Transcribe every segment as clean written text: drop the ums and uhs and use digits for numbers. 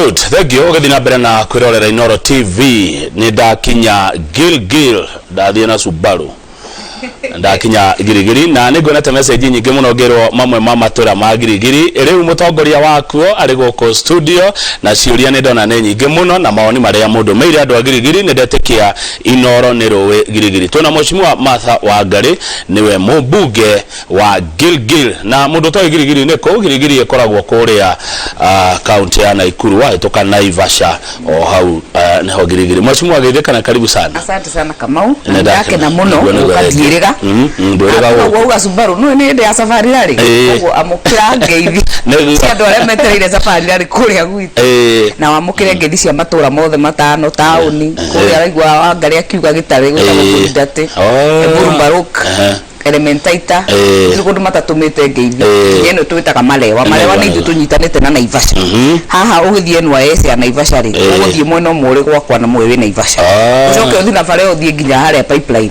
Good, thank you. Ũgĩthiĩ na mbere na kwĩrorera Inooro TV. Nĩ ndakinya Gilgil, ndathiĩ na Subaru, ndakinya Girigiri, na nĩ nguonete message nyingĩ mũno ngĩrwo mamwe ma matũra ma Girigiri. Rĩu mũtongoria wakuo arĩ gũkũ studio, na ciũria nĩ ndona nĩ nyingĩ mũno na mawoni marĩa mũndũ meire andũ a Girigiri. Nĩ ndetĩkia Inooro nĩ rũĩ Girigiri. Twĩna Mheshimiwa Martha Wangari, nĩwe mũmbunge wa Gilgil, na mũndũ ũtoĩ Girigiri nĩ kũ? Girigiri ĩkoragwo kũrĩa kaunti ya Naikuru, wahĩtũka Naivasha o hau nĩho Girigiri. Mheshimiwa, geithĩka, karibu sana. Asante sana, Kamau. Nĩ ndakena mũno. Nĩguo, gũka ndiĩrĩga. Ndwĩrĩga gũkũ. Wauga Subaru no nĩ hĩndĩ ya safari rarĩ. Koguo amũkĩra ngeithi cia andũ arĩa metereire safari rarĩ kũrĩa gwitũ, na wamũkĩre ngeithi cia matũra mothe matano, taũni kũrĩa araigua Wangarĩ akiuga gĩtarĩ gwĩtagwo Mũrindatĩ, Burumbaruk, Elementaita. Gũtirĩ kũndũ matatũmĩte ngeithi. Nginya ĩno twĩtaga Malewa. Malewa nĩ ithuĩ tũnyitanĩte na Naivasha. Haha ũgĩthiĩ NYS ya Naivasha rĩ, ũgũthiĩ mwena ũmwe ũrĩ gwakwa na mũĩ wĩ Naivasha, ũcoke ũthiĩ na bara ĩyo ũthiĩ nginya harĩa Pipeline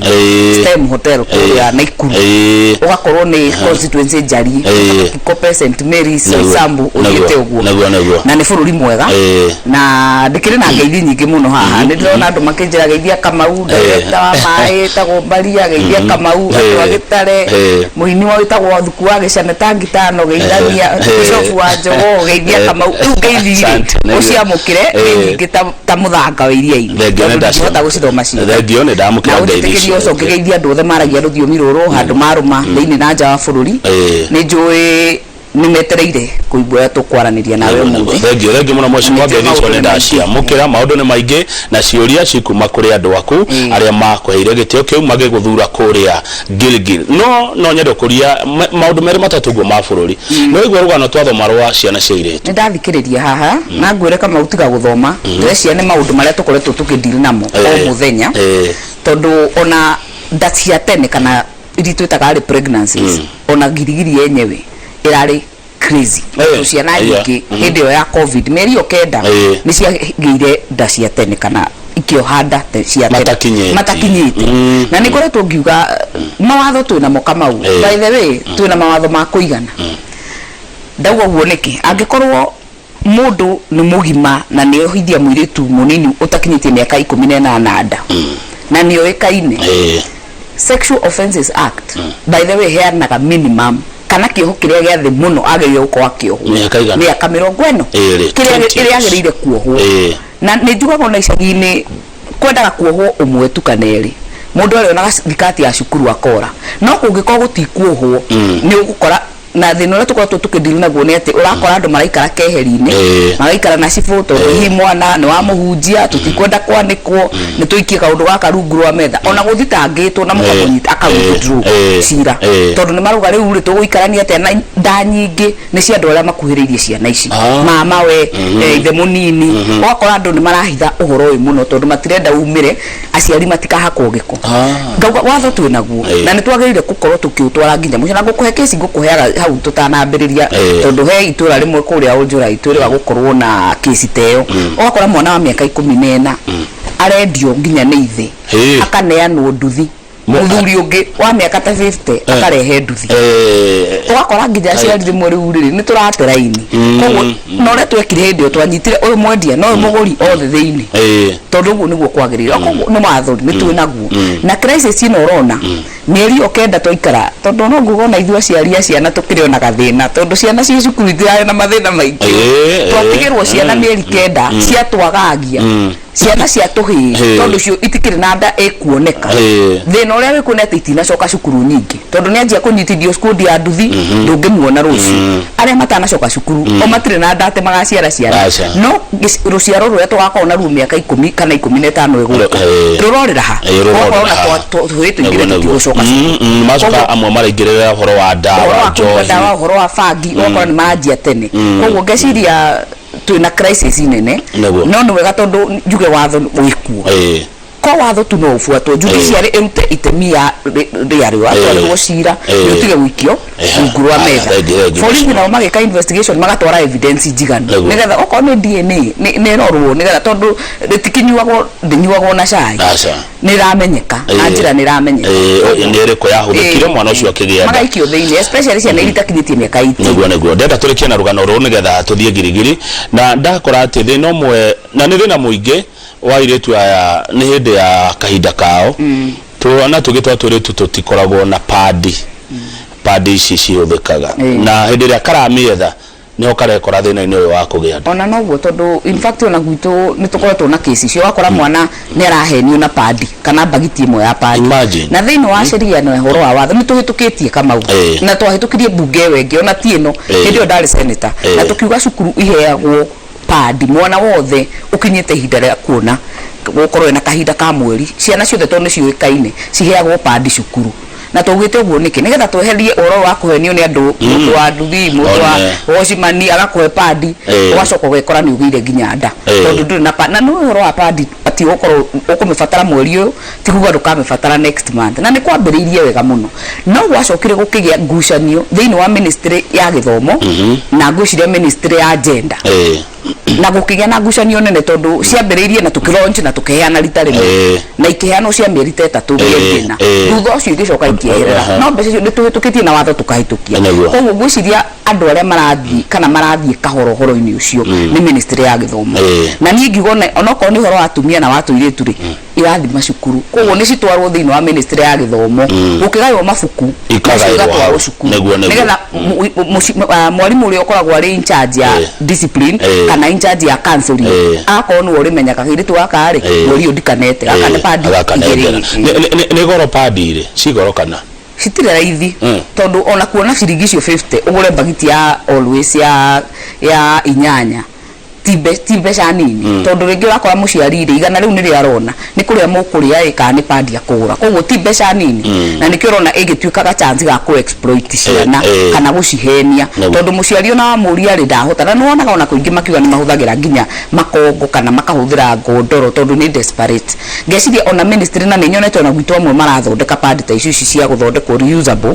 Stem Hotel kũrĩa Naikuru, ũgakorwo nĩ constituency njariĩ, Kikope, St Mary's, Soysambu, ũthiĩte ũguo. Nĩguo nĩguo. Na nĩ bũrũri mwega, na ndĩkĩrĩ na ngeithi nyingĩ mũno haha. Nĩ ndĩrona andũ makĩnjĩra geithia Kamau, director wa maĩ ĩtagwo Mbaria, geithia Kamau, andũ a Gĩtare, mũini wa wĩtagwo Thuku wa Gĩcane tangi tano, geithania, Bishop wa Njogoo, geithia Kamau. Rĩu ngeithi rĩ, Asante, nĩguo. ũciamũkĩre, nĩ nyingĩ ta mũthanga wa iria-inĩ, Thengio, tondũ nĩ ndingĩhota gũcithoma ciothe. Thengio, nĩ ndamũkĩra Na ngeithi ũnjĩtĩkĩrie icio. ũcoke geithia andũ othe maragia rũthiomi rũrũ handũ marũma thĩinĩ na nja wa bũrũri. Nĩ njũĩ nĩ metereire kũigua ũrĩa tũkwaranĩria nawe ũmũthĩ. Thengio, thengio mũno, mheshimiwa. Na nĩ Ngeithi icio maũndũ nĩ nĩ maingĩ. ndaciamũkĩra. Maũndũ nĩ maingĩ na ciũria cikuma kũrĩ andũ aku arĩa makũheire gĩtĩo kĩu magĩgũthura kũrĩa Gilgil. No nyende kũria maũndũ merĩ matatũ ũguo ma bũrũri. Nĩ waigua rũgano twathoma rwa ciana cia airĩtu? Nĩ ndathikĩrĩria haha, na ngwĩre Kamau, tiga gũthoma, ndĩreciria nĩ maũndũ marĩa tũkoretwo tũkĩdeal namo o mũthenya, tondũ ona nda cia tene kana iria twĩtaga early pregnancies, ona Girigiri yenyewe ĩrarĩ crazy, tondũ ciana nyingĩ hĩndĩ ĩyo ya COVID, mĩeri ĩyo 9, nĩ ciagĩire nda cia tene kana ikĩoha nda cia tene. Matakinyĩtie. Matakinyĩte. Na nĩ ngoretwo ngiuga mawatho twĩ namo, Kamau. By the way, twĩ na mawatho ma kũigana. Ndauga ũguo nĩkĩ? Angĩkorwo mũndũ nĩ mũgima na nĩ ohithia mũirĩtu mũnini ũtakinyĩtie mĩaka 18 nda na nĩ oĩkaine, Sexual Offences Act, by the way, heanaga minimum kana kĩoho kĩrĩa gĩa thĩ mũno agĩrĩire gũkorwo akĩohwo. Mĩaka igana? Mĩaka 40. 20. Kĩrĩa 20 ĩrĩa years. agĩrĩire kuohwo. Na nĩ njugaga ona icagi-inĩ kwendaga kuohwo ũmwe tu kana erĩ, mũndũ arĩonaga thikati ya cukuru akora, no kũngĩkorwo gũtikuohwo, nĩ ũgũkora na thĩna ũrĩa tũkoretwo tũkĩdeal naguo nĩ atĩ ũrakora andũ maraikara keheri-inĩ, magaikara na cibũ, tondũ hihi mwana nĩ wa mũhunjia, tũtikwenda kwanĩkwo, nĩ tũikie kaũndũ gaka rungu rwa metha, ona gũthitangĩtwo na mũkamũnyita aka withdraw cira, tondũ nĩ marauga rĩu rĩ, tũgũikarania atĩa? Na nda nyingĩ nĩ cia andũ arĩa makuhĩrĩirie ciana ici, mama we, ithe mũnini. Ũgakora andũ nĩ marahitha ũhoro ũyũ mũno tondũ matirenda umĩre, aciari matikahakwo gĩko. Ngauga watho twĩ naguo, na nĩ twagĩrĩire gũkorwo tũkĩũtwara nginya mũico. Na ngũkũhe kesi, ngũkũheaga hau tũtanambĩrĩria, tondũ he itũra rĩmwe kũrĩa Ũnjũrai twĩrĩga gũkorwo na kesi ta ĩyo, ũgakora mwana wa mĩaka 14 arendio nginya nĩ ithe, akaneanwo nduthi, mũthuri ũngĩ wa mĩaka ta 50 akarehe nduthi. Ũgakora nginya aciari rĩmwe rĩu rĩrĩ nĩ tũrate raini. Koguo na ũrĩa twekire hĩndĩ ĩyo, twanyitire ũyũ mwendia na ũyũ mũgũri othe thĩinĩ, tondũ ũguo nĩguo kwagĩrĩire. Koguo nĩ watho nĩ twĩ naguo, na crisis ĩno ũrona mĩeri ĩyo 9 twaikara, tondũ no nguga ona ithuĩ aciari a ciana tũkĩrĩ ona gathĩna, tondũ ciana ciĩ cukuru itirarĩ na mathĩna maingĩ. Twatigĩrwo ciana mĩeri 9 ciatwagagia ciana cia tũhĩĩ, tondũ cio itikĩrĩ na nda ĩkuoneka. Thĩna ũrĩa wĩkuo nĩ atĩ itinacoka cukuru nyingĩ, tondũ nĩ anjia kũnyitithio skundi ya nduthi, ndũngĩmuona rũciũ. Arĩa matanacoka cukuru o matirĩ na nda atĩ magaciara ciana. Aca. No rũciaro rũrĩa tũgakorwo naruo mĩaka 10 kana 15 ĩgũka, rũrorĩra ha? Rũrorĩra Ũgakora ona ha. tũhĩĩ tũingĩ tũtigũcoka cukuru. Macoka Koguo- amwe maraingĩrĩra ũhoro wa ũhoro wa ndawa, kũnyua njohi. ndawa, ũhoro wa bangi, ũgakora nĩ maranjia tene. Koguo ngeciria twĩna crisis nene. No nĩ wega tondũ njuge watho wĩkuo. Angĩkorwo watho tu no ũbuatwo, judiciary ĩrute itemi ya rĩarĩo, atwarĩrwo cira, nĩ ũtige gũikio rungu rwa metha. Thengi, thengi. Borithi nao magĩka investigation, magatwara evidence njiganu, nĩgetha okorwo nĩ DNA nĩ ĩrorwo, nĩgetha tondũ rĩtikĩnyuagwo, ndĩnyuagwo na cai. Aca. Nĩ ĩramenyeka na njĩra nĩ ĩramenyeka. Nĩ ĩrĩkũ yahũthĩkire mwana ũcio akĩgĩa nda. Magaikio thĩinĩ, especially ciana iria itakinyĩtie mĩaka 18. Nĩguo ndenda tũrĩkie na rũgano rũrũ nĩgetha tũthiĩ Girigiri, na ndakora atĩ thĩna ũmwe, na nĩ thĩna mũingĩ wa airĩtu aya, nĩ hĩndĩ ya kahinda kao, twana tũngĩ twa tũirĩtu tũtikoragwo na padi, padi ici cihũthĩkaga, na hĩndĩ ĩrĩa karamĩetha nĩho karekora thĩna-inĩ ũyũ wa kũgĩa nda. Ona noguo, tondũ in fact ona gwitũ nĩ tũkoretwo na kesi icio, ũgakora mwana nĩ arahenio na padi kana mbagiti ĩmwe ya padi. Imagine. Na thĩinĩ wa sheria na ũhoro wa watho nĩ tũhĩtũkĩtie, Kamau, na twahĩtũkirie mbunge ĩyo ĩngĩ, ona ti ĩno, hĩndĩ ĩyo ndarĩ senator, na tũkiuga cukuru iheagwo padi mwana wothe ũkinyĩte ihinda rĩa kuona gũkorwo ena kahinda ka mweri. Ciana ciothe, tondũ nĩ ciũĩkaine, ciheagwo padi cukuru. Na twaugĩte ũguo nĩkĩ? Nĩgetha tweherie ũhoro wa kũhenio nĩ andũ, mũndũ wa nduthi, mũndũ wa wocimani agakũhe padi, ũgacoka ũgekora nĩ ũgĩire nginya nda tondũ ndũrĩ na padi. Na nĩ ũhoro wa padi atĩ ũgũkorwo ũkũmĩbatara mweri ũyũ ti kuga ndũkamĩbatara next month. Na nĩ kwambĩrĩirie wega mũno, no gwacokire gũkĩgĩa ngucanio thĩinĩ wa ministry ya gĩthomo na ngwĩciria ministry ya gender, na gũkĩgĩa na ngucanio nene, tondũ ciambĩrĩirie na tũkĩlaunch na tũkĩheana rita rĩmwe, na ikĩheanwo cia mĩeri ta 3, mĩeri 4. Thutha ũcio igĩcoka ikĩeherera, no mbeca icio nĩ tũhĩtũkĩtie na watho tũkahĩtũkia. Koguo ngwĩciria andũ arĩa marathiĩ kana marathiĩ kahora ũhoro-inĩ ũcio nĩ ministry ya gĩthomo. Na niĩ ngiuga onokorwo nĩ ũhoro wa atumia na wa tũirĩtu rĩ, irathi macukuru, koguo nĩ citwarwo thĩinĩ wa ministry ya gĩthomo, gũkĩgaywo mabuku Ikagaĩrwo nacio igatwarwo hau. cukuru, Nĩguo. nĩgetha mwarimũ ũrĩa ũkoragwo arĩ in charge ya discipline kana in charge ya counseling, agakorwo nĩwe ũrĩmenyaga kairĩtu gaka rĩ, mweri ũyũ ndikanete gaka nĩ padi Agakanengera. 2. Nĩ goro padi rĩ, ci goro kana? Citirĩ raithi, tondũ ona kuona ciringi icio 50 ũgũre mbagiti ya Always ya 8 ti mbeca nini, tondũ rĩngĩ ũrakora mũciari rĩ, 100 rĩu nĩrĩo arona nĩ kũrĩa mũkũrĩa ĩ kana nĩ padi akũgũra. Koguo ti mbeca nini, na nĩkĩo ũrona ĩgĩtuĩka ga chance ga kũ exploit ciana kana gũcihenia, tondũ mũciari ona wamũria rĩ, ndahota. Na nĩwonaga ona kũingĩ makiuga nĩ mahũthagĩra nginya makongo kana makahũthĩra ngondoro tondũ nĩ desperate. Ngeciria ona ministry, na nĩ nyonete ona gwitũ amwe marathondeka padi ta icio, ici cia gũthondekwo reusable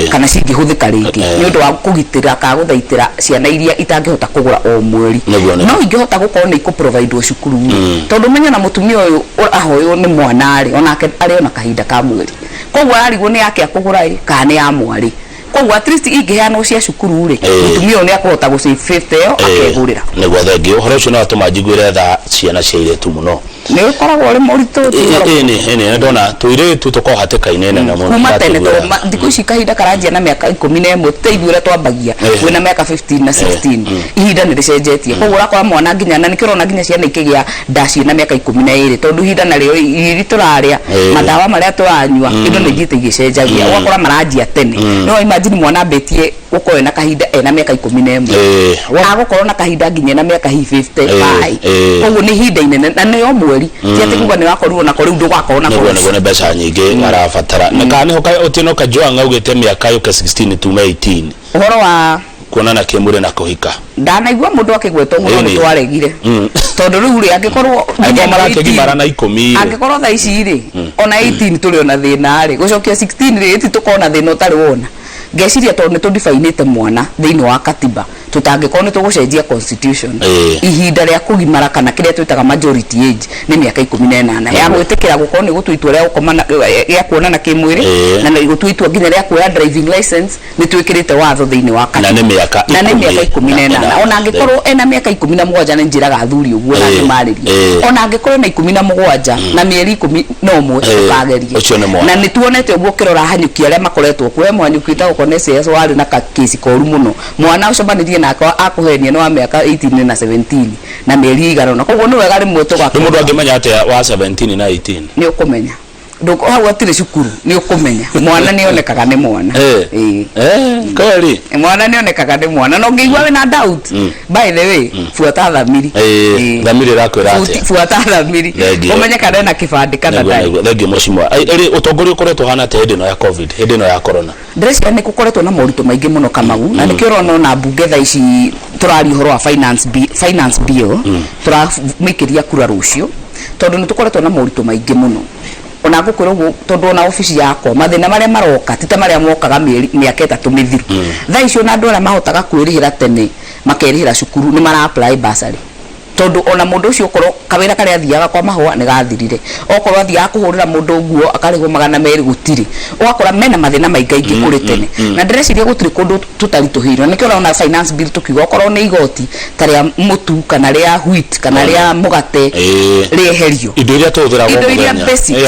kana cingĩhũthĩka rĩngĩ, nĩ ũndũ wa kũgitĩra kana gũthaitĩra ciana iria itangĩhota kũgũra o mweri. Nĩguo. No ingĩhota gũkorwo nĩ ikũ-providewo cukuru rĩ, tondũ menye na mũtumia ũyũ ahoywo nĩ mwana rĩ, onake arĩ ona kahinda ka mweri, koguo ararigwo nĩ yake akũgũra ĩ kana nĩ ya mwarĩ. Koguo at least ingĩheanwo cia cukuru rĩ, mũtumia ũyũ nĩ akũhota gũ save 50 ĩyo akegũrĩra. Nĩguo, thengiũ. Ũhoro ũcio nĩ watũma njiguĩre tha ciana cia airĩtu mũno. Nĩ ũkoragwo ũrĩ mũritũ, ti ũhoro. Ĩni ndona tũirĩtu tũkoragwo hatĩka-inĩ nene mũno. Kuma tene. Ndatuĩra. Tondũ thikũ ici kahinda karanjia na mĩaka 11, ti ithuĩ ũrĩa twambagia wĩna mĩaka 15 na 16. Ihinda nĩ rĩcenjetie, koguo ũrakora mwana nginya, na nĩkĩo ũrona nginya ciana ikĩgĩa nda ciĩna mĩaka 12, tondũ ihinda narĩo, irio iria tũrarĩa, madawa marĩa tũranyua, indo nĩ ithiĩte igĩcenjagia, ũgakora maranjia tene. No imagine mwana ambĩtie gũkorwo ena kahinda ena mĩaka 11, agũkorwo na kahinda nginya ena mĩaka hihi 55. Koguo nĩ ihinda inene, na nĩ o mweri, ti atĩ kuga nĩ wakorirwo nako rĩu ndũgakorwo nako. Nĩguo nĩ mbeca nyingĩ arabatara. Na kana nĩho Otieno Kajwang' augĩte mĩaka yũke 16 tume 18. Ũhoro wa kuonana kĩmwĩrĩ na kũhika. Ndanaigua mũndũ akĩgweta ũguo, no nĩ twaregire, tondũ rĩu rĩ, angĩkorwo angĩkorwo marakĩgimara na 10 rĩ, angĩkorwo thaa ici rĩ, ona 18 tũrĩ ona thĩna rĩ, gũcokia 16 rĩ, ĩti tũkorwo na thĩna ũtarĩ wona. Ngeciria tondũ nĩ tũdifainĩte mwana thĩinĩ wa katiba, tũtangĩkorwo nĩ tũgũcenjia constitution, ihinda rĩa kũgimara kana kĩrĩa twĩtaga majority age nĩ mĩaka 18 ya gwĩtĩkĩra gũkorwo nĩ gũtua itua rĩa gũkoma rĩa kuonana kĩmwĩrĩ, na nĩ gũtua itua nginya rĩa kuoya driving license. Nĩ twĩkĩrĩte watho thĩinĩ wa katiba. Na nĩ mĩaka na nĩ mĩaka 18. Ona angĩkorwo ena mĩaka 17, nĩ njĩraga athuri ũguo na ngĩmarĩria, ona angĩkorwo ena 17 na mĩeri 11, ndũkagerie. Ũcio nĩ mwana. Na nĩ tuonete ũguo ũkĩrora hanyũki arĩa makoretwo kuo. He mũhanyũki wĩtagwo Cornelius warĩ na kakĩci koru mũno, mwana ũcemanirie nake akũhenia nĩ wa mĩaka 18 na 17 na mĩeri ĩigana ũna. Koguo nĩ wega rĩmwe nĩ mũndũ tũgakorwo angĩmenya atĩa wa 17 na 18? Nĩ ũkũmenya. Hau hatirĩ cukuru, nĩ ũkũmenya mwana nĩ onekaga nĩ mwana. Ĩĩ. Kweli. Mwana nĩ onekaga nĩ mwana, na ũngĩigua wĩna doubt, by the way, buata thamiri. Ĩĩ. Thamiri ĩrakwĩra atĩa? Buata thamiri. Thengiũ. Ũmenye kana ena kĩbandĩ kana ndarĩ. Nĩguo, thengiũ mheshimiwa. Ĩrĩ ũtongoria ũkoretwo ũhana atĩa hĩndĩ ĩno ya COVID, hĩndĩ ĩno ya corona? Ndĩreciria nĩ gũkoretwo na moritũ maingĩ mũno, Kamau, na nĩkĩo ũrona ona mbunge thaa ici tũraria ũhoro wa finance bill, tũramĩikĩria kura rũciũ. Tondũ nĩ tũkoretwo na moritũ maingĩ mũno. Ona ngũkwĩra ũguo tondũ ona obici yakwa mathĩna marĩa maroka ti ta marĩa mokaga mĩeri mĩaka 3 mĩthiru. Thaa ici ona andũ arĩa mahotaga kwĩrĩhĩra tene makerĩhĩra cukuru nĩ mara apply bursary. Tondũ ona mũndũ ũcio okorwo kawĩra karĩa athiaga kwa mahũa nĩ gathirire, okorwo athiaga kũhũrĩra mũndũ nguo akarĩhwo 200 gũtirĩ, ũgakora mena mathĩna maingaingĩ kũrĩ tene. Na ndĩreciria gũtirĩ kũndũ tũtaritũhĩirwo, na nĩkĩo ũrona finance bill tũkiuga okorwo nĩ igoti ta rĩa mũtu kana rĩa wheat kana rĩa mũgate rĩeherio. Indo iria tũhũthĩraga o Indo iria mũthenya. basics.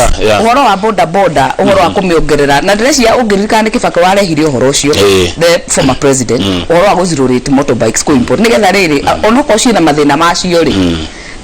Ũhoro wa boda boda, ũhoro wa kũmĩongerera, na ndĩreciria ũngĩririkana nĩ Kibaki warehire ũhoro ũcio, the former president, ũhoro wa gũ zero rate motorbikes kũ import, nĩgetha rĩrĩ onokorwo ciĩna mathĩna macio rĩ,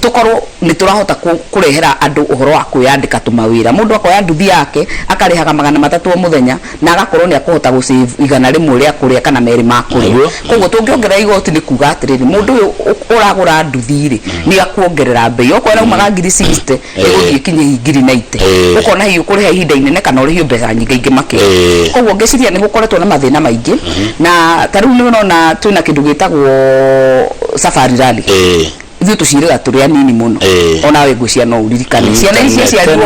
tũkorwo nĩ tũrahota kũrehera andũ ũhoro wa kwĩyandĩka tũmawĩra. Mũndũ akoya nduthi yake akarĩhaga 300 o mũthenya na agakorwo nĩ akũhota gũ save 100 rĩa kũrĩa kana 2 ma kũrĩa. Koguo tũngĩongerera igoti nĩ kuga atĩrĩrĩ, mũndũ ũyũ ũragũra nduthi rĩ, nĩ akuongerera mbei. Okorwo ĩraumaga 60,000 ĩgũthiĩ ĩkinye hihi 90,000. Ũkona hihi ũkũrĩha ihinda inene kana ũrĩhio mbeca nyingaingĩ makĩria. Koguo ngĩciria nĩ gũkoretwo na mathĩna maingĩ, na ta rĩu nĩ ũrona twĩna kĩndũ gĩtagwo Safari Rally. Ithuĩ tũciĩrĩga tũrĩ anini mũno. Onawe ngwĩciria no ũririkane ciana ici ciaciarirwo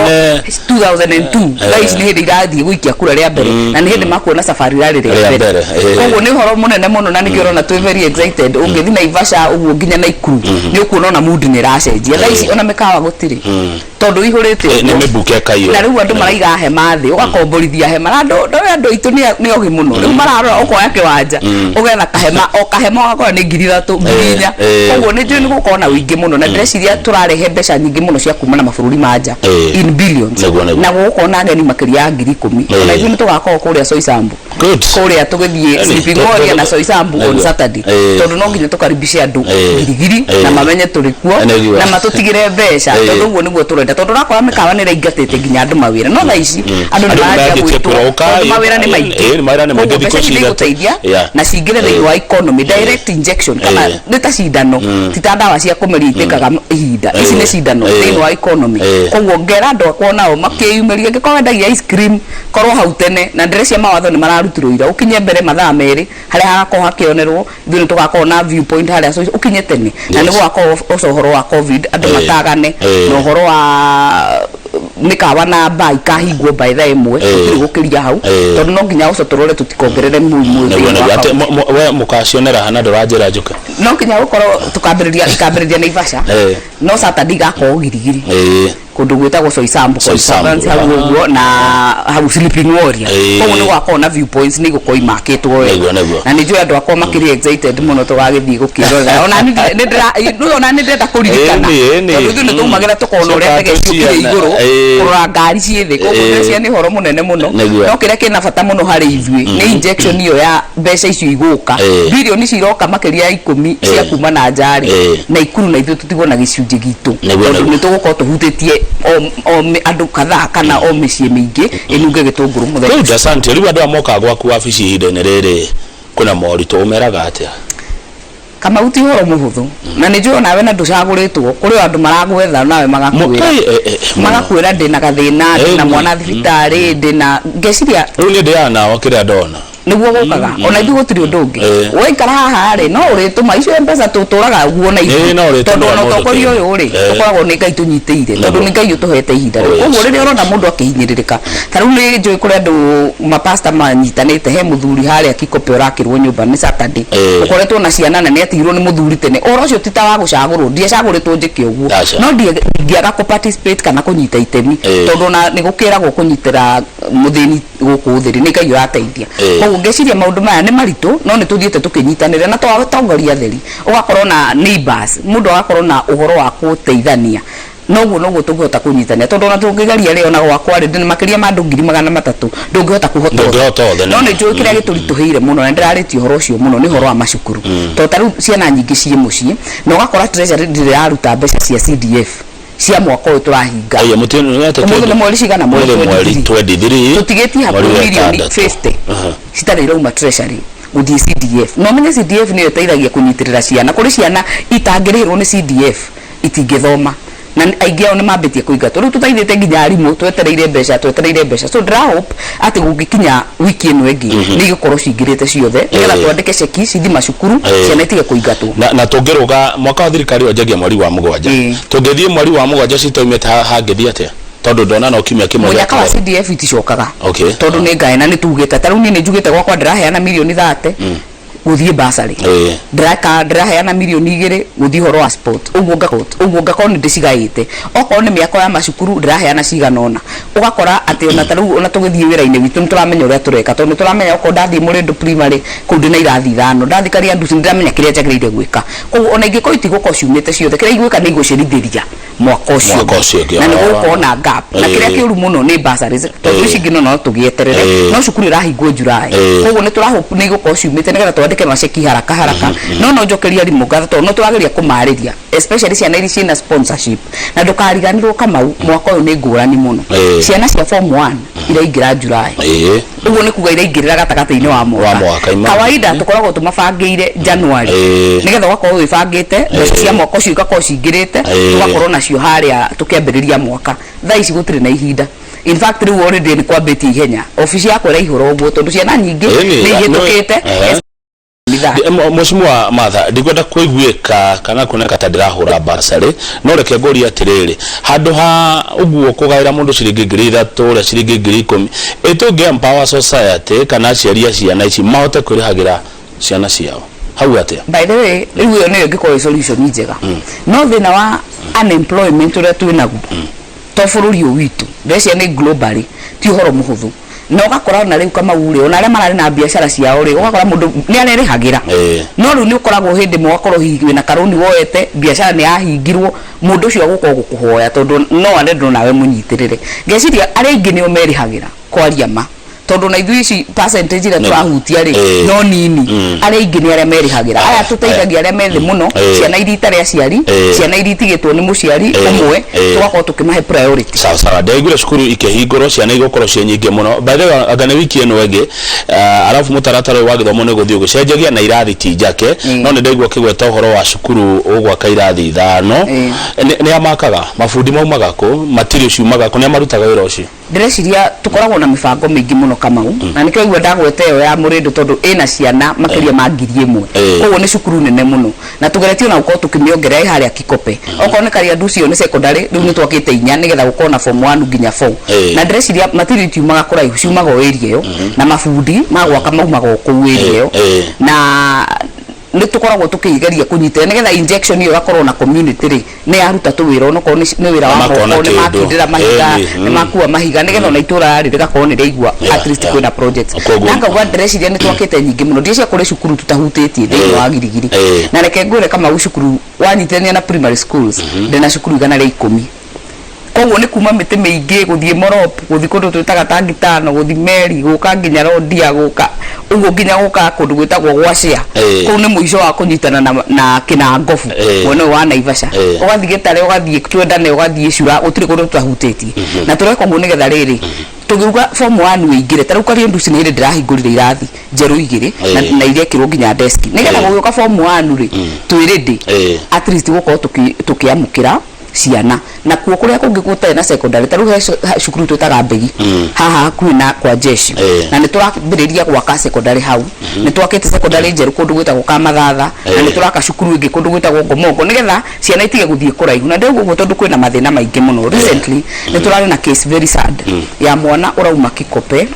2002, thaa ici nĩ hĩndĩ irathiĩ gũikia kura rĩa mbere, na nĩ hĩndĩ makuona Safari Rally rĩa mbere. Koguo nĩ ũhoro mũnene mũno, na nĩkĩo ũrona twĩ very excited. Ũngĩthiĩ Naivasha ũguo nginya Naikuru, nĩ ũkuona ona mood nĩ ĩracenjia. Thaa ici ona mĩkawa gũtirĩ, tondũ ihũrĩte ũguo. Nĩ mĩbuke ĩkaiyũra. Na rĩu andũ maraiga hema thĩ, ũgakomborithia hema, na andũ ndoĩ andũ aitũ nĩ ogĩ mũno. Rĩu mararora ũkoya kĩwanja, ũgetha kahema, o kahema ũgakora nĩ 3,000, 4,000. Koguo nĩ njũĩ nĩ gũkorwo na ũingĩ mũno, na ndĩreciria tũrarehe mbeca nyingĩ mũno cia kuma na mabũrũri ma nja, in billions. Na gũgũkorwo na ageni makĩria ya 10,000. Ona ithuĩ nĩ tũgakorwo kũrĩa Soysambu. Good. Kũrĩa tũgĩthiĩ Sleeping Warrior na Soysambu on Saturday. Tondũ no nginya tũkaribishe andũ Girigiri na mamenye tũrĩ kuo na matũtigĩre mbeca, tondũ ũguo nĩguo tũrenda. Tondũ ũrakora mĩkawa nĩ ĩraingatĩte nginya andũ mawĩra, no thaa ici andũ nĩ maranjia gwĩtwo tondũ mawĩra nĩ maingĩ. Koguo mbeca ici nĩ igũteithia na cingĩre thĩinĩ wa economy, direct injection, kana nĩ ta cindano, ti ta ndawa cia kũmeria itĩkaga ihinda. Ici nĩ cindano thĩinĩ wa economy. Koguo ngera andũ akwa nao makĩyumĩria, angĩkorwo wendagia ice cream, korwo hau tene, na ndĩreciria mawatho nĩ mararutirwo ira, ũkinye mbere mathaa 2 harĩa hagakorwo hakĩonerwo. Ithuĩ nĩ tũgakorwo na viewpoint harĩa, so ũkinye tene, na nĩ gũgakorwo ũcio ũhoro wa COVID, andũ matagane, na ũhoro wa mĩkawa na mbaa ikahingwo by thaa 1, gũtirĩ gũkĩria hau, tondũ no nginya ũcio tũrore tũtikongerere mũrimũ thĩinĩ wa kaunti. We mũkacionera hana ndũranjĩra njũke? No nginya gũkorwo tũkambĩrĩria, ikambĩrĩria Naivasha, no Saturday igakorwo Girigiri, kũndũ gwĩtagwo Soysambu. Soysambu. Hau ũguo na hau Sleeping Warrior. Koguo nĩ gũgakorwo na viewpoints, nĩ igũkorwo imakĩtwo wega. Nĩguo. Na nĩ njũĩ andũ akwa makĩrĩ excited mũno tũgagĩthiĩ gũkĩrorera. Ona niĩ nĩ ndĩra ona nĩ ndĩrenda kũririkana, tondũ ithuĩ nĩ twaumagĩra tũkona ũrĩa ndege ciũkire igũrũ kũrora ngari ciĩ thĩ. Koguo ndĩreciria nĩ ũhoro mũnene mũno. No kĩrĩa kĩna bata mũno harĩ ithuĩ nĩ injection ĩyo ya mbeca icio igũka, bilioni icio iroka makĩria ya 10 cia kuma na nja rĩ, Naikuru na ithuĩ tũtigwo na gĩcunjĩ gitũ, tondũ nĩ tũgũkorwo tũhutĩtie o andũ kadhaa kana o mĩciĩ mĩingĩ ĩnunge gĩtũngũrũ mũthenya. Good, asante. Rĩu andũ aya mokaga gwaku wabici ihinda-inĩ rĩrĩ kwĩna moritũ, ũmeraga atĩa? Kamau, ti ũhoro mũhũthũ, na nĩ njũĩ onawe na ndũcagũrĩtwo, kũrĩ o andũ maragwetha nawe magakwĩra magakwĩra ndĩna gathĩna, ndĩna mwana thibitarĩ, ndĩna ngeciria. Rĩu niĩ ndĩaga nao kĩrĩa ndona. Nĩguo gũkaga ona ithuĩ gũtirĩ ũndũ ũngĩ. Waikara haha rĩ, no ũrĩtũma icio mbeca tũtũraga ũguo na ithuĩ, tondũ ona ũtongoria ũyũ rĩ, ũkoragwo nĩ Ngai tũnyitĩire, tondũ nĩ Ngai ũtũhete ihinda rĩu. Koguo rĩrĩa ũrona mũndũ akĩhinyĩrĩrĩka, ta rĩu nĩ njũĩ kũrĩ andũ mapasta manyitanĩte, he mũthuri harĩa Kikope ũrakĩrwo nyũmba nĩ Saturday, ũkoretwo na ciana na nĩ atigirwo nĩ mũthuri tene. Ũhoro ũcio ti ta wa gũcagũrwo, ndiacagũrĩtwo njĩke ũguo, no ndingĩaga kũ participate kana kũnyita itemi, tondũ ona nĩ gũkĩragwo kũnyitĩra mũthĩni gũkũ thĩ rĩ, nĩ Ngai ũrateithia. Koguo ngeciria maũndũ maya nĩ maritũ, no nĩ tũthiĩte tũkĩnyitanĩra na twatongoria atheri, ũgakorwo na neighbors, mũndũ agakorwo na ũhoro wa gũteithania, noguo noguo tũngĩhota kũnyitanĩra, tondũ ona tũngĩgeria rĩ, ona gwakwa rĩ, ndĩna makĩria ma andũ 300,000, ndũngĩhota kũhota othe. No nĩ njũĩ kĩrĩa gĩtũritũhĩire mũno, na nĩndĩrarĩtie ũhoro ũcio mũno, nĩ ũhoro wa macukuru, tondũ ta rĩu ciana nyingĩ ciĩ mũciĩ, na ũgakora treasury ndĩrĩ yaruta mbeca cia CDF cia mwaka ũyũ tũrahinga. Ũmũthĩ nĩ mweri cigana? Mweri 23. Tũtigĩtie hakuhĩ mirioni 50 citarĩ irauma treasury gũthiĩ CDF. Na ũmenye CDF nĩyo ĩteithagia kũnyitĩrĩra ciana. Kũrĩ ciana itangĩrĩhĩrwo nĩ CDF itingĩthoma. Na aingĩ ao nĩ mambĩtie kũingatwo. Rĩu tũtaithĩte nginya arimũ, twetereire mbeca, twetereire mbeca. So ndĩra hope atĩ gũgĩkinya wiki ĩno ĩngĩ nĩ igũkorwo cingĩrĩte ciothe, nĩgetha twandĩke ceki cithi macukuru, ciana itige kũingatwo. Na tũngĩrũga mwaka wa thirikari wanjagia mweri wa 7, tũngĩthiĩ mweri wa 7 citoimĩte, hangĩthiĩ atĩa? Tondũ ndona no kiumia kĩmwe Mũnyaka wa gĩatigara. CDF iticokaga, tondũ nĩ ngae na nĩ tugĩte. Ta rĩu niĩ nĩ njugĩte gwakwa ndĩraheana mirioni 30 gũthiĩ bursary, ndĩraka ndĩraheana mirioni 2 gũthiĩ ũhoro wa sport, ũguo ũguo ngakorwo nĩ ndĩcigaĩte. Okorwo nĩ mĩako ya macukuru, ndĩraheana cigana ũna. Ũgakora atĩ ona ta rĩu ona tũgĩthiĩ wĩra-inĩ witũ, nĩ tũramenya ũrĩa tũreka, tondũ nĩ tũramenya okorwo ndathiĩ Mũrĩndũ Primary kũu ndĩna irathi ithano, ndathiĩ Kariandusi nĩ ndĩramenya kĩrĩa njagĩrĩire gwĩka. Koguo ona ingĩkorwo itigũkorwo ciumĩte ciothe, kĩrĩa igwĩka nĩ igũcerithĩria mwaka ũcio. Mwaka ũcio ũngĩ. Na nĩ gũgũkorwo na gap. Na kĩrĩa kĩũru mũno nĩ bursaries, tondũ ici ingĩ no tũgĩeterere, no cukuru ĩrahingwo July. Koguo nĩ tũrahope nĩ igũkorwo ciumĩte, nĩgetha twandĩke maceki haraka haraka. No njokerie arimũ ngatho, tondũ no tũrageria kũmarĩria, especially ciana iria ciĩna sponsorship. Na ndũkariganĩrwo, Kamau, mwaka ũyũ nĩ ngũrani mũno. Ciana cia form 1 iraingĩra July. Ũguo nĩ kuga iraingĩrĩra gatagatĩ-inĩ wa Wa mwaka. mwaka, imagine. Kawaida tũkoragwo tũmabangĩire January, nĩgetha ũgakorwo wĩbangĩte mbeca cia mwaka ũcio igakorwo cingĩrĩte, tũgakorwo nacio harĩa tũkĩambĩrĩria mwaka. Thaa ici gũtirĩ na ihinda. In fact, rĩu already nĩ kwambĩtie ihenya, obici yakwa ĩraihũra ũguo, tondũ ciana nyingĩ nĩ ihĩtũkĩte mithaa. Mheshimiwa Martha, ndikwenda kũiguĩka kana kuoneka ta ndĩrahũra bursary, no reke ngũrie atĩrĩrĩ, handũ ha ũguo kũgaĩra mũndũ ciringi 3,000 ũrĩa ciringi 10,000, ĩ tũngĩ empower society kana aciari a ciana ici mahote kwĩrĩhagĩra ciana ciao hau atĩa? By the way, rĩu ĩyo nĩyo ĩngĩkorwo ĩ solution njega, no thĩna wa unemployment ũrĩa twĩ naguo, to bũrũri ũyũ witũ, ndĩreciria nĩ globally, ti ũhoro mũhũthũ. Na ũgakora ona rĩu, Kamau rĩ, ona arĩa mararĩ na biacara ciao rĩ, ũgakora mũndũ nĩ arerĩhagĩra, no rĩu nĩ ũkoragwo hĩndĩ ĩmwe ũgakorwo hihi wĩna karũni woete, biacara nĩ yahingirwo, mũndũ ũcio agũka gũkũhoya tondũ no arendwo nawe mũnyitĩrĩre. Ngeciria arĩa aingĩ nĩo merĩhagĩra, kwaria ma, tondũ na ithuĩ ici percentage ĩrĩa tũrahutia rĩ, no nini. Arĩa aingĩ nĩ arĩa merĩhagĩra. Aya tũteithagia arĩa me thĩ mũno, ciana iria itarĩ aciari, ciana iria itigĩtwo nĩ mũciari ũmwe, tũgakorwo tũkĩmahe priority. Sawa sawa, ndaiguire cukuru ikĩhingũrwo, ciana igũkorwo ciĩ nyingĩ mũno. By the way, anga nĩ wiki ĩno ĩngĩ, arabu mũtaratara ũyũ wa gĩthomo nĩ gũthiĩ ũgĩcenjagia na irathi ti njake. No nĩ ndaigua ũkĩgweta ũhoro wa cukuru ũgwaka irathi ithano. Nĩ amakaga mabundi maumaga kũ, material ciumaga kũ, nĩ amarutaga wĩra ũcio? Ndĩreciria tũkoragwo na mĩbango mĩingĩ mũno, Kamau, na nĩkĩo igua ndagweta ĩyo ya Mũrĩndũ, tondũ ĩna ciana makĩria ma 1,000. Koguo nĩ cukuru nene mũno na tũgeretie ona gũkorwo tũkĩmĩongerera. Ĩ harĩa Kikope, okorwo nĩ Kariandusi, ĩyo nĩ secondary, rĩu nĩ twakĩte inya nĩgetha gũkorwo na form 1 nginya 4. Na ndĩreciria material itiumaga kũraihu, ciumaga o area ĩyo, na mabundi ma gwaka maumaga o kũu area ĩyo. Na nĩ tũkoragwo tũkĩgeria kũnyitĩrĩra nĩgetha injection ĩyo ĩgakorwo na community rĩ, nĩ yaruta tũwĩra, onokorwo nĩ wĩra wa Makona moko, nĩ kĩndũ. makindĩra mahiga, nĩ makua mahiga, nĩgetha ona itũra rĩ rĩgakorwo nĩ rĩaigua at least kwĩna projects. Na ngauga ndĩreciria nĩ twakĩte nyingĩ mũno, ndĩreciria kũrĩ cukuru tutahutĩtie thĩinĩ wa Girigiri. Na reke ngwĩre, Kamau, cukuru wanyitithania na primary schools, ndĩna cukuru 110. Koguo nĩ kuma mĩtĩ mĩingĩ, gũthiĩ Morop, gũthiĩ kũndũ twĩtaga Tangitano, gũthiĩ Meri, gũka nginya Rondia, gũka ũguo nginya gũka kũndũ gwĩtagwo Gwacĩa. Kũu nĩ mũico wa kũnyitana na Kĩnangobu, mwena ũyũ wa Naivasha. Ũgathiĩ Gĩtare, ũgathiĩ Twendane, ũgathiĩ Cura, gũtirĩ kũndũ tũtahutĩtie. Na tũreka ũguo nĩgetha rĩrĩ tũngiuga form 1 ũingĩre. Ta rĩu Kariandusi nĩ hĩndĩ ndĩrahingũrire irathi njerũ igĩrĩ na irekĩrwo nginya desk, nĩgetha gũgĩũka form 1 rĩ, twĩ ready at least gũkorwo tũkĩamũkĩra ciana. Na kuo kũrĩa kũngĩ gũtarĩ na secondary, ta rĩu he cukuru twĩtaga Mbegi haha hakuhĩ na kwa jeshi, na nĩ tũrambĩrĩria gwaka secondary hau. Nĩ twakĩte secondary njerũ kũndũ gwĩtagwo Kamathatha, na nĩ tũraka cukuru ĩngĩ kũndũ gwĩtagwo Ngomongo, nĩgetha ciana itige gũthiĩ kũraihu. Na ndĩrauga ũguo tondũ kwĩna mathĩna maingĩ mũno. Recently nĩ tũrarĩ na case very sad ya mwana ũrauma Kikope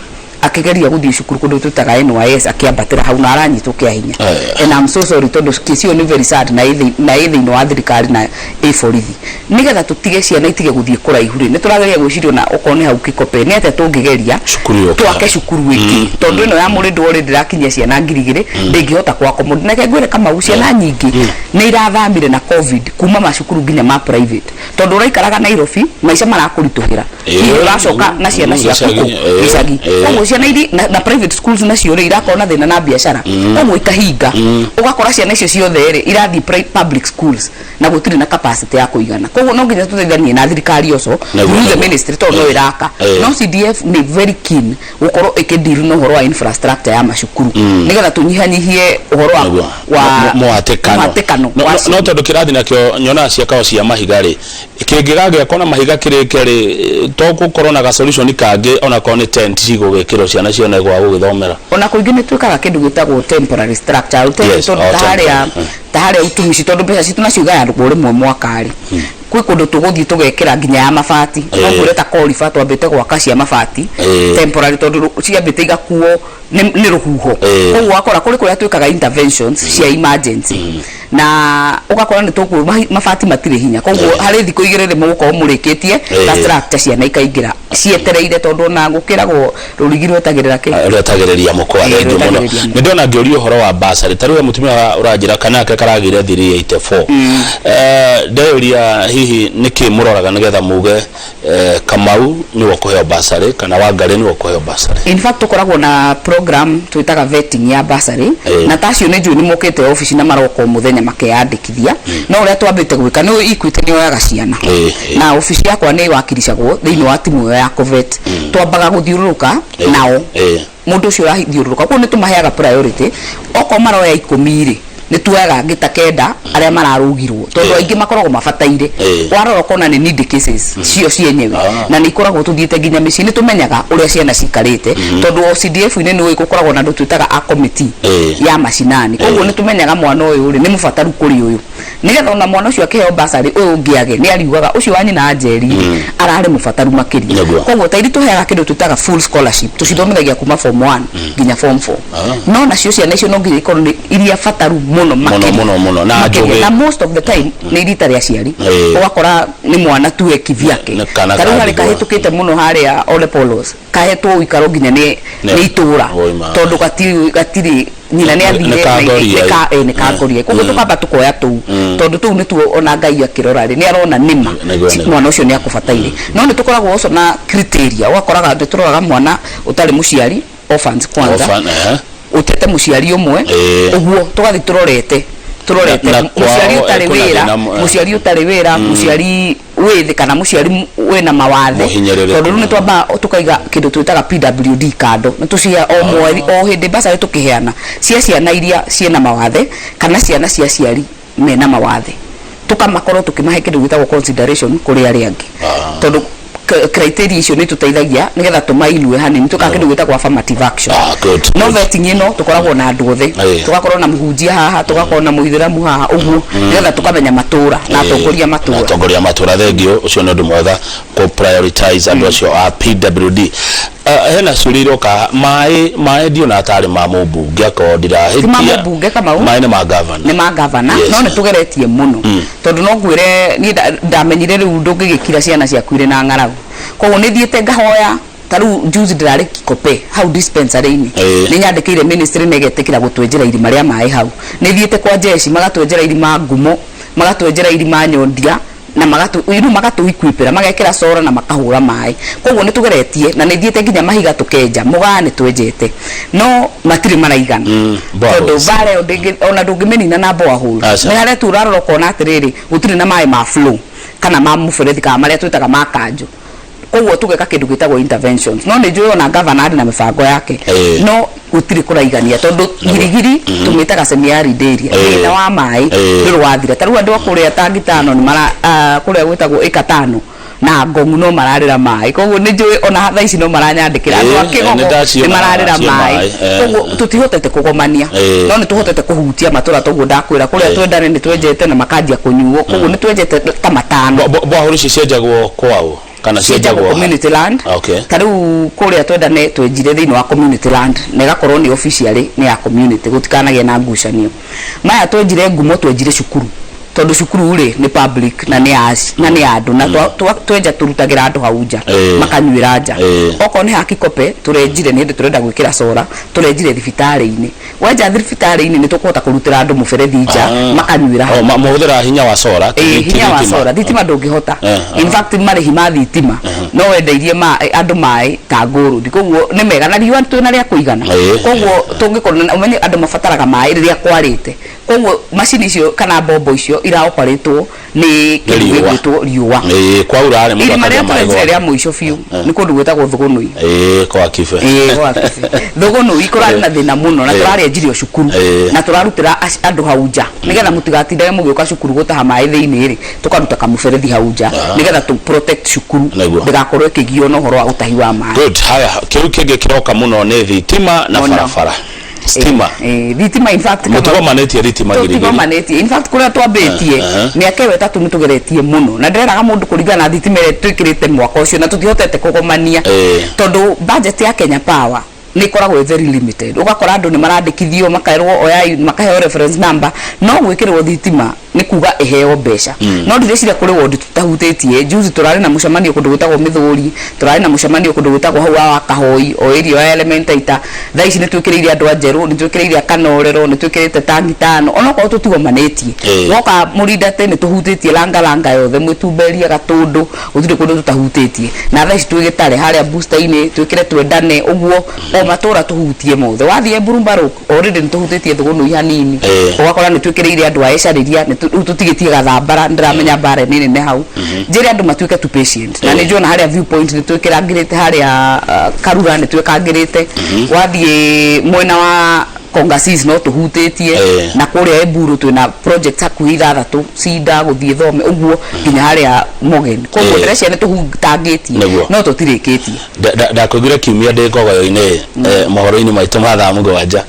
akĩgeria gũthiĩ cukuru kũndũ twĩtaga NYS, akĩambatĩra hau na aranyitwo kĩa hinya. And I'm so sorry, tondũ case ĩyo nĩ very sad na ĩ thĩinĩ wa thirikari na ĩ borithi. Nĩgetha tũtige ciana itige gũthiĩ kũraihu rĩ, nĩ tũrageria gwĩciria ona okorwo nĩ hau Kikope, nĩ atĩa tũngĩgeria Cukuru yũke twake cukuru ĩngĩ, tondũ ĩno ya Mũrĩndũ already ĩrakinyia ciana 2,000, ndĩngĩhota kwa accommodate. Na reke ngwĩre, Kamau, ciana nyingĩ nĩ irathamire na COVID kuma macukuru nginya ma private, tondũ ũraikaraga Nairobi, maica marakũritũhĩra, hihi ũracoka na ciana ciaku kũ gĩcagi, gĩcagi. Koguo Ciana iri na private schools nacio rĩ, irakorwo na thĩna na biacara, koguo ikahinga. Ũgakora ciana icio ciothe rĩ, irathiĩ public schools na gũtirĩ na capacity ya kũigana. Koguo no nginya tũteithanie na thirikari oco through the ministry, tondũ no ĩraka. No CDF nĩ very keen gũkorwo ĩkĩdeal na ũhoro wa infrastructure ya macukuru, nĩgetha tũnyihanyihie ũhoro wa wa mũhatĩkano. Mũhatĩkano wa No ciana. Tondũ kĩrathi nakĩo nyonaga ciakagwo cia mahiga rĩ, kĩngĩgagĩakwo na mahiga kĩrĩke rĩ, to gũkorwo na ga solution kangĩ, onakorwo nĩ tent cigũgĩkĩrwo, ciana cione gwa gũgĩthomera? Ona kũingĩ nĩ twĩkaga kĩndũ gĩtagwo temporary structure. Tondũ Oh, ta harĩa temporary. Ta harĩa utumishi, tondũ mbeca citũ nacio igayanwo rĩmwe mwaka rĩ, kwĩ kũndũ tũgũthiĩ tũgekĩra nginya ya mabati. No ngwĩre ta koriba twambĩte gwaka cia mabati temporary, tondũ ciambĩte igakuo nĩ rũhuho. Koguo ũgakora kũrĩ kũrĩa twĩkaga interventions cia emergency, na ũgakora nĩ tũkũ mabati matirĩ hinya, koguo harĩ thikũ 2 rĩ, mũgũkorwo mũrĩkĩtie ta structure, ciana ikaingĩra cietereire, tondũ ona gũkĩragwo rũrigi rwetagĩrĩra kĩ? Rwetagĩrĩria mũkwa. Ĩĩ, Thengiũ mũno. rwetagĩrĩria mũkwa. Nĩ ndona ngĩũria ũhoro wa basarĩ, ta rĩu he mũtumia ũranjĩra kana ake karagĩire 384. Ndeyũria hihi nĩkĩ mũroraga nĩgetha muge Kamau nĩwe ũkũheo basarĩ kana Wangarĩ nĩwe ũkũheo basarĩ? In fact, tũkoragwo na program twĩtaga vetting ya bursary. Na tacio nĩ njũĩ nĩ mokĩte obici na maroka o mũthenya makeyandĩkithia, no ũrĩa twambĩte gwĩka nĩ Equity nĩ yoyaga ciana na obici yakwa nĩ wakiricagwo thĩinĩ wa timu ĩyo ya kũvet. Twambaga gũthiũrũrũka nao, mũndũ ũcio ũrathiũrũrũka, koguo nĩ tũmaheaga priority. Okorwo maroya 10 rĩ, nĩ tuoyaga angĩ ta kenda arĩa mararũgirwo, tondũ aingĩ makoragwo mabataire. Warora ũkona nĩ needy cases cio cienyewe. Na nĩ ikoragwo tũthiĩte nginya mĩciĩ, nĩ tũmenyaga ũrĩa ciana cikarĩte, tondũ o CDF-inĩ nĩ ũĩ gũkoragwo na andũ twĩtaga a committee ya macinani. Koguo nĩ tũmenyaga mwana ũyũ rĩ, nĩ mũbataru kũrĩ ũyũ, nĩgetha ona mwana ũcio akĩheo basarĩ, ũyũ ũngĩ age nĩ ariugaga ũcio wa nyina Njeri rĩ, ararĩ mũbataru makĩria. Koguo ta iria tũheaga kĩndũ twĩtaga full scholarship, tũcithomithagia kuma form 1 nginya form 4. No nacio ciana icio no nginya ikorwo nĩ iria bataru mũno makĩria. Mũno, mũno, na Makĩria. njũgĩ. Na most of the time nĩ iria itarĩ aciari. Ũgakora nĩ mwana tu e kivyake. Nĩ kana Ta rĩu harĩ ka ndigwa. kahĩtũkĩte mũno harĩa Ole Polos, kahetwo ũikaro nginya nĩ nĩ itũra, Oi ma. tondũ gatirĩ nyina, nĩ athire. Nĩ ka ngoria. Nĩ ka ngoria. Koguo tũkamba tũkoya tũu, tondũ tũu nĩtuo ona Ngai akĩrora rĩ, nĩ arona nĩma mwana ũcio nĩ akũbataire. No nĩ tũkoragwo also na criteria, ũgakoraga nĩ tũroraga mwana ũtarĩ mũciari, orphans kwanza, Orphan, ũtete mũciari ũmwe. Ũguo tũgathiĩ tũrorete Na kwao, mũciari ũtarĩ kwĩna wĩra, thĩna mũciari ũtarĩ wĩra, mũciari wĩ thĩ, kana mũciari wĩna mawathe. Mũhinyĩrĩrĩku. Tondũ rĩu nĩ twambaga tũkaiga kĩndũ twĩtaga PWD kando, nĩ tũcihe o mweri, o hĩndĩ basarĩ tũkĩheana cia ciana iria ciĩna mawathe kana ciana cia aciari mena mawathe, tũkamakorwo tũkĩmahe kĩndũ gĩtagwo consideration kũrĩ arĩa angĩ, tondũ criteria icio nĩ tũteithagia nĩgetha tũmainue hanini, tũkaga kĩndũ gĩtagwo affirmative action. Ah, good, No good. vetting ĩno tũkoragwo na andũ othe, tũgakorwo na mũhunjia haha, tũgakorwo na mũithĩramu haha, ũguo nĩgetha tũkamenya matũra na atongoria matũra. Atongoria matũra, thengio. Ũcio nĩ ũndũ mwega kũ prioritize andũ acio a PWD. Hena ciũria iroka. Maĩ ndiona tarĩ ma mũmbunge, akorwo ndirahĩtia. Ti ma mũmbunge, Kamau. Maĩ nĩ ma gavana. Nĩ ma gavana. No nĩ tũgeretie mũno, tondũ no ngwĩre niĩ ndamenyire rĩu ndũngĩgĩkira ciana ciaku irĩ na ng'aragu. Koguo nĩ thiĩte ngahoya. Ta rĩu juzi ndĩrarĩ Kikope hau dispensary-inĩ, nĩ nyandĩkĩire ministry na ĩgetĩkĩra gũtwenjera irima rĩa maĩ hau. Nĩ thiĩte kwa jeshi, magatwenjera irima ngumo, magatwenjera irima nyondia, na magatũ rĩu magatũ equipĩra, magekĩra sora na makahũra maĩ. Koguo nĩ tũgeretie, na nĩ thiĩte nginya mahiga tũkenja mũgaa, nĩ twenjete, no matirĩ maraigana, tondũ boreholes. Mbara ĩyo ona ndũngĩmĩnina na borehole. Aca. Nĩ harĩa tu ũrarora ũkona atĩrĩrĩ, gũtirĩ na maĩ ma flow kana ma mũberethi kana marĩa twĩtaga ma kanjũ. Koguo tũgeka kĩndũ gĩtagwo interventions. No nĩ njũĩ ona gavana arĩ na mĩbango yake, no gũtirĩ kũraigania, tondũ Girigiri tũmĩtaga semi-arid area. Thĩna wa maĩ ndũrĩ wathira. Ta rĩu andũ a kũrĩa tangi tano nĩ mara kũrĩa gwĩtagwo ĩka tano na Ngongu no mararĩra maĩ. Koguo nĩ njũĩ ona thaa ici no maranyandĩkĩra andũ a Kĩgogo nĩ ndaciona nĩ mararĩra cia maĩ. maĩ, Koguo tũtihotete kũgomania, no nĩ tũhotete kũhutia matũra toguo ndakwĩra kũrĩa twendane nĩ twenjete na makanjia kũnyuo. Koguo nĩ twenjete ta matano. Borehole ici cienjagwo kwao kana cienjagwo cienjagwo community land. Ta rĩu kũrĩa twendane twenjire thĩinĩ wa community land, na ĩgakorwo nĩ officially nĩ ya community, gũtikanagĩe na ngucanio. Maya twenjire ngumo, twenjire cukuru, tondũ cukuru rĩ, nĩ public na nĩ ya na nĩ ya andũ, na twenja tũrutagĩra andũ hau nja, makanyuĩra nja. Okorwo nĩ ha Kikope tũrenjire, nĩ hĩndĩ tũrenda gwĩkĩra sora, tũrenjire thibitarĩ-inĩ. Wenja thibitarĩ-inĩ nĩ tũkũhota kũrutĩra andũ mũberethi nja, makanyuĩra hau. Oh, mũhũthĩraga hinya wa sora? Ĩĩ, hinya wa sora. Thitima ndũngĩhota. In fact, marĩhi ma thitima No wendeirie andũ maĩ ta ngũrũndi, koguo nĩ mega na riũa twĩna rĩa kũigana. Koguo tũngĩkorwo na ũmenye andũ mabataraga maĩ rĩrĩa kwarĩte, koguo macini icio kana mbombo icio iraoparĩtwo nĩ kĩndũ riũa. Gĩgwĩtwo riũa. Ĩĩ, kwaura rĩ, mũndũ Irima akagĩa rĩrĩa maĩ tũrenjire gwake. Rĩa mũico biũ nĩ kũndũ gwĩtagwo Thũgũnũi. Ĩĩ, kwa Kibe. Ĩĩ, gwa Kibe. Thũgũnũi kũrarĩ na thĩna mũno na tũrarĩenjire o cukuru na tũrarutĩra andũ hau nja nĩgetha mũtigatindage mũgĩũka cukuru gũtaha maĩ thĩinĩ rĩ, tũkaruta kamũberethi hau nja nĩgetha tũ protect cukuru ndĩgakorwo ĩkĩgio na ũhoro wa ũtahi wa maĩ. Good. Haya, kĩu kĩngĩ kĩroka mũno nĩ thitima na Mũno. barabara. Stima. Thitima in fact Mũtigomanĩtie thitima Girigiri. Tũtigomanĩtie. In fact, kũrĩa twambĩtie mĩaka ĩyo 3 nĩ tũgeretie mũno na ndĩreraga mũndũ kũringana na thitima ĩrĩa twĩkĩrĩte mwaka ũcio na tũtihotete kũgomania tondũ budget ya Kenya Power nĩ ĩkoragwo ĩ very limited. Ũgakora andũ nĩ marandĩkithio, makerwo oyai, makaheo reference number, no gwĩkĩrwo thitima nĩ kuga ĩheo mbeca. No ndireciria kũrĩ wondi tũtahutĩtie. Juzi tũrarĩ na mũcemanio kũndũ gwĩtagwo Mĩthũri, tũrarĩ na mũcemanio kũndũ gwĩtagwo hau wa Kahoi, o area ya Elementaita. Thaa ici nĩ twĩkĩrĩire andũ a Njerũ, nĩ twĩkĩrĩire a Kanorero, nĩ twĩkĩrĩte tangi tano onokorwo tũtigomanĩtie. Woka Mũrindate nĩ tũhutĩtie Langalanga yothe, Mwĩtumberia, Gatũndũ, gũtirĩ kũndũ tũtahutĩtie. Na thaa ici twĩ Gĩtare harĩa booster-inĩ twĩkĩre twendane ũguo o matũra tũhutie mothe. Wathiĩ Emburumbarũk already nĩ tũhutĩtie Thũgũnũi hanini. Ũgakora nĩ twĩkĩrĩire andũ a Ecarĩria, rĩu tũtigĩtie Gathambara, nĩ ndĩramenya mbara nĩ nene hau. Njĩre andũ matuĩke tu patient na nĩ njona harĩa Viewpoint nĩ twĩkĩrangĩrĩte, harĩa Karura nĩ twĩkangĩrĩte. Wathiĩ mwena wa Kongasis no tũhutĩtie na kũrĩa Eburu twĩna project hakuhĩ ithathatũ, Cinda gũthiĩ Thome ũguo nginya harĩa Mogen. Koguo ndĩreciria nĩ tũhutangĩtie no tũtirĩkĩtie. Ndakũiguire kiumia ndĩ ngogoyo-inĩ, mohoro-inĩ maitũ ma thaa 7.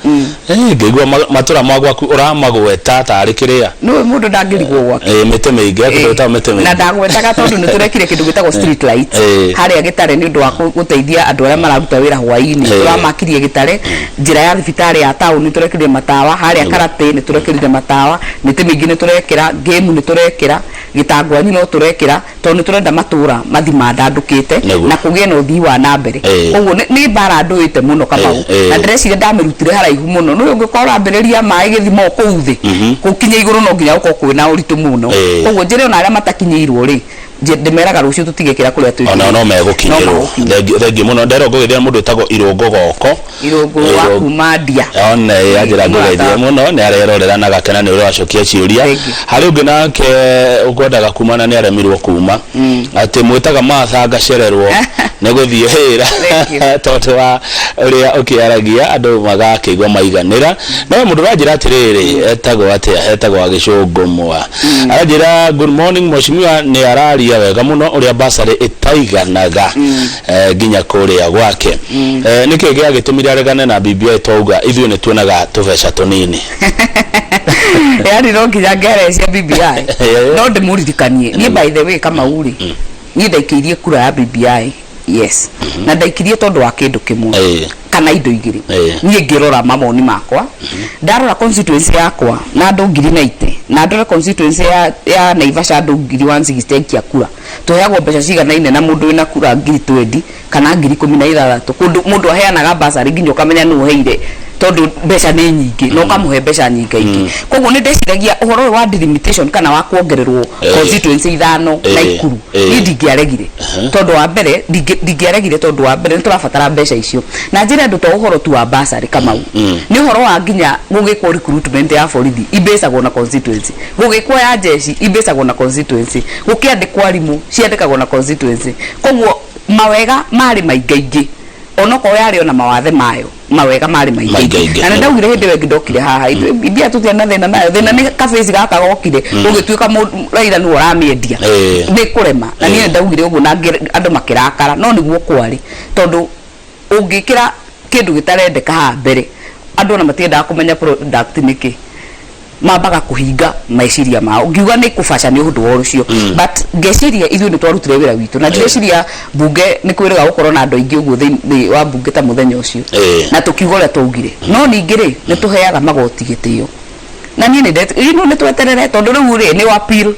Ngĩigua matũra ma gwaku ũramagweta tarĩ kĩrĩa. Nĩũĩ mũndũ ndangĩrigwo gwake. Mĩtĩ mĩingĩ, kũndũ gwĩtagwo mĩtĩ Na mĩingĩ. Ndagwetaga tondũ nĩ tũrekire kĩndũ gĩtagwo street light harĩa Gĩtare nĩ ũndũ wa gũteithia andũ arĩa mararuta wĩra hwaĩ-inĩ. Tũramakirie Gĩtare, njĩra ya thibitarĩ ya town nĩ tũrekĩrire matawa, harĩa Karate nĩ tũrekĩrire matawa, mĩtĩ mĩingĩ nĩ tũrekĩra, game nĩ tũrekĩra, Gĩtangwanyi no tũrekĩra, tondũ nĩ tũrenda matũra mathi mandandũkĩte na kũgĩe na ũthii wa na mbere. Koguo nĩ mbara ndũĩte mũno, Kamau, na ndĩreciria ndamĩrutire haraihu mũno. Nĩ ũngĩkorwo ũrambĩrĩria maĩ gĩthima o kũu thĩ gũkinya igũrũ, no nginya gũkorwo kwĩna ũritũ mũno. Koguo njĩre ona arĩa matakinyĩirwo rĩ, ndĩmeraga rũciũ tũtigekĩra kũrĩa twĩkĩrĩte. Onao no No megũkinyĩrwo. magũkinyĩrwo. Thengiũ, thengiũ mũno. Nderwo ngũgeithia mũndũ wĩtagwo Irũngũ Goko. Irũngũ wa kuma Ndia. One anjĩra ngũgeithie Mũrata. Mũno nĩ arerorera na gakena nĩ ũrĩa wacokia ciũria. Thank you. Harĩ ũngĩ nake ũkwendaga kuma na nĩ aremirwo kuma, atĩ mwĩtaga Martha, ngacererwo nĩ gũthiĩ wĩra Thank you. tondũ wa ũrĩa ũkĩaragia andũ magakĩigua maiganĩra. No mũndũ ũranjĩra atĩrĩrĩ, etagwo atĩa, etagwo Agĩcũngũmwa, aranjĩra, "Good morning, mheshimiwa nĩ araria wega mũno ũrĩa basarĩ ĩtaiganaga nginya kũrĩa gwake. Nĩkĩ gĩagĩtũmire aregane na BBI twauga ithuĩ nĩ tuonaga tũbeca tũnini?" Yani no nginya ngerecia BBI, no ndĩmũririkanie niĩ, by the way, Kamau rĩ, niĩ ndaikĩirie kura ya BBI, yes, na ndaikirie tondũ wa kĩndũ kĩmwe kana indo igĩrĩ. Niĩ ngĩrora mawoni makwa, ndarora constituency yakwa na andũ 90,000, na ndore constituency ya Naivasha andũ 160,000 aikia kura, tũheagwo mbeca ciganaine na mũndũ wĩna kura 20,000 kana 16,000. Kũndũ mũndũ aheanaga basarĩ nginya ũkamenya nũ ũheire tondũ mbeca nĩ nyingĩ na ũkamũhe mbeca nyingaingĩ. Koguo nĩ ndeciragia ũhoro ũyũ wa delimitation kana wa kuongererwo constituency ithano Naikuru, niĩ ndingĩaregire tondũ wa mbere ndingĩaregire tondũ wa mbere nĩ tũrabatara mbeca icio. Na njĩre andũ, to ũhoro tu wa basarĩ, Kamau, nĩ ũhoro wa nginya gũgĩkwo recruitment ya borithi imbĩcagwo na constituency, gũgĩkwo ya jeshi imbĩcagwo na constituency, gũkĩandĩkwo arimũ ciandĩkagwo na constituency. Koguo mawega marĩ maingaingĩ, onokorwo yarĩ ona mawathe mayo, mawega marĩ Maingaingĩ. maingaingĩ. Na nĩ ndaugire hĩndĩ ĩyo ĩngĩ ndokire haha, mbia tũtirĩ na thĩna nayo, thĩna nĩ kabĩci gaka gokire gũgĩtuĩka Raila nĩwe ũramĩendia nĩ kũrema. Na niĩ ndaugire ũguo na andũ makĩrakara, no nĩguo kwarĩ, tondũ ũngĩkĩra kĩndũ gĩtarendeka haha mbere, andũ ona matiendaga kũmenya product nĩkĩ, mambaga kũhinga meciria mao. Ngiuga nĩ kũbaca nĩ ũndũ wa ũcio, but ngeciria ithuĩ nĩ twarutire wĩra witũ, na ndireciria mbunge nĩ kwĩrĩga gũkorwo na andũ aingĩ ũguo thĩinĩ wa mbunge ta mũthenya ũcio na tũkiuga ũrĩa twaugire. No ningĩ rĩ, nĩ tũheaga magoti gĩtĩo, na niĩ nĩ nĩ tweterere tondũ rĩu rĩ nĩ appeal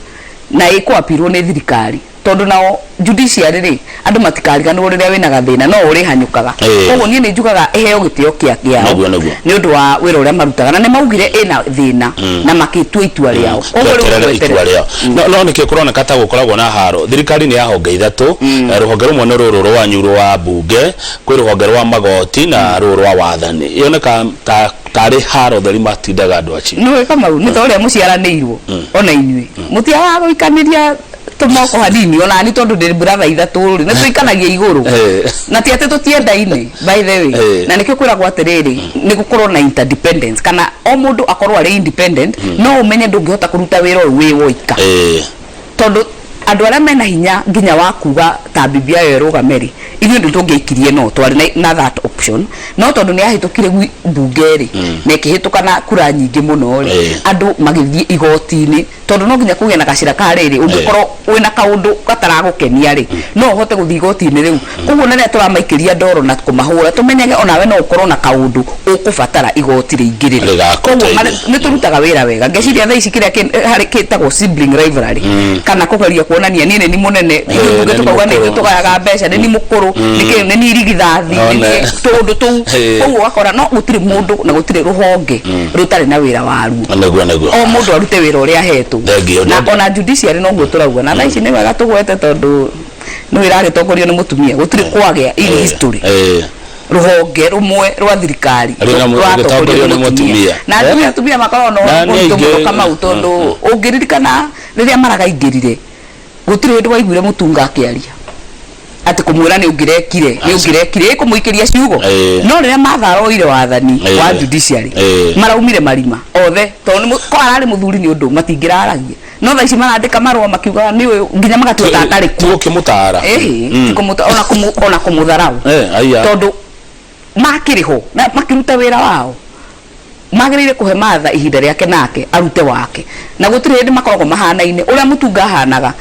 na ĩkũ appealwo nĩ thirikari. Tondũ nao judiciary rĩ, andũ matikariganĩrwo rĩrĩa wĩna gathĩna no ũrĩhanyũkaga. Koguo niĩ nĩ njugaga ĩheo gĩtĩo kĩao Nĩguo. nĩ ũndũ wa wĩra ũrĩa marutaga, na nĩ maugire ĩna thĩna na makĩtua itua rĩao. Koguo rĩu Tweterere tweterere. Itua rĩao. No nĩkĩ kũroneka ta gũkoragwo na haro? Thirikari nĩ ya honge ithatũ. Rũhonge rũmwe nĩ rũrũ rwanyu rwa mbunge, kwĩ rũhonge rwa magoti na rũrũ rwa wathani. Yoneka ta tarĩ haro theri matindaga andũ acio. Nĩ Kamau, nĩ ta ũrĩa mũciaranĩirwo, ona inyuĩ mũtiagaga gũikanĩria tũmoko hanini. Ona ni tondũ ndĩ brother ithatũ rĩ, nĩ tũikanagia igũrũ. Na ti atĩ tũtiendaine, by the way. Na nĩkĩo kwĩragwo atĩrĩrĩ, nĩ gũkorwo na interdependence, kana o mũndũ akorwo arĩ independent, no ũmenye ndũngĩhota kũruta wĩra ũyũ wĩ woika, tondũ andũ arĩa mena hinya nginya wa kuga ta BBI ĩyo ĩrũgame rĩ, ithuĩ nĩ tũngĩaikirie, no twarĩ na that option. No tondũ nĩ yahĩtũkire mbunge rĩ, na ĩkĩhĩtũka na kura nyingĩ mũno rĩ, andũ magĩthiĩ igoti-inĩ, tondũ no nginya kũgĩe na gacĩra ka rĩrĩ. Ũngĩkorwo wĩna kaũndũ gataragũkenia rĩ, no ũhote gũthiĩ igoti-inĩ rĩu. Koguo na rĩrĩa tũramaikĩria ndoro na kũmahũra, tũmenyage onawe no ũkorwo na kaũndũ ũkũbatara igoti rĩingĩrĩre. Rĩgagũteithia. Koguo nĩ tũrutaga wĩra wega. Ngeciria thaa ici kĩrĩa harĩ kĩtagwo sibling rivalry, kana kũgeria kuonania niĩ nĩ ni mũnene, ithuĩ mbunge nĩ ni tũkauga nĩ ithuĩ mũkũrũ. Tũgayaga mbeca, nĩ ni mũkũrũ, nĩkĩ nĩ ni irigithathi, nĩ One. niĩ tũũndũ tũu. Koguo ũgakora no gũtirĩ mũndũ na gũtirĩ rũhonge rũtarĩ na wĩra waruo. Nĩguo. O mũndũ arute wĩra ũrĩa ahetwo. Thengiũ. Na ona judiciary noguo tũrauga. Na thaa ici nĩ wega tũgwete, tondũ nĩ ĩragĩtongorio nĩ mũtumia. Gũtirĩ kwagĩa in history rũhonge rũmwe rwa thirikari Rwĩna rũratongorio rũgĩtongorio nĩ mũtumia. Na atumia makoragwo na Na nĩ ũritũ mũno, aingĩ. Kamau, tondũ ũngĩririkana rĩrĩa maragaingĩrire, gũtirĩ hĩndĩ waiguire Mũtunga akĩaria atĩ kũmwĩra nĩ ũngĩrekire, nĩ ũngĩrekire, ĩ kũmũikĩria ciugo. No rĩrĩa matharoire wathani wa judiciary, maraumire marima othe, tondũ ko ararĩ mũthuri nĩ ũndũ matingĩraragia. No thaa ici marandĩka marũa makiugaga nĩ ũyũ, nginya magatua ta atarĩ Ti kuo. gũkĩmũtara. Ĩhĩ, ti ona kũmũtharau. Aya. Tondũ makĩrĩ ho na makĩruta wĩra wao, magĩrĩire kũhe Martha ihinda rĩake nake arute wake, na gũtirĩ hĩndĩ makoragwo mahanaine. Ũrĩa Mũtunga ahanaga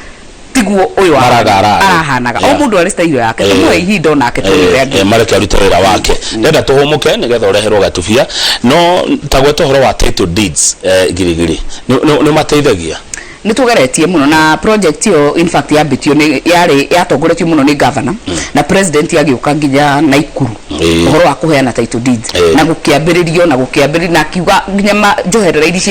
tiguo ũyũ Maraga ararĩ. arahanaga. O mũndũ arĩ style yake. Tũmũhe ihinda onake tuone ũrĩa Mareke arute wĩra wake. Ndenda tũhũmũke nĩgetha ũreherwo gatubia, no ta gweta ũhoro wa title deeds, Girigiri nĩ mateithagia. Nĩ tũgeretie mũno na project ĩyo. In fact, yambĩtio nĩ yarĩ yatongoretio mũno nĩ governor na president agĩũka nginya Naikuru, ũhoro wa kũheana title deeds, na gũkĩambĩrĩrio na gũkĩambĩrĩrio na akiuga nginya njoherera iria cia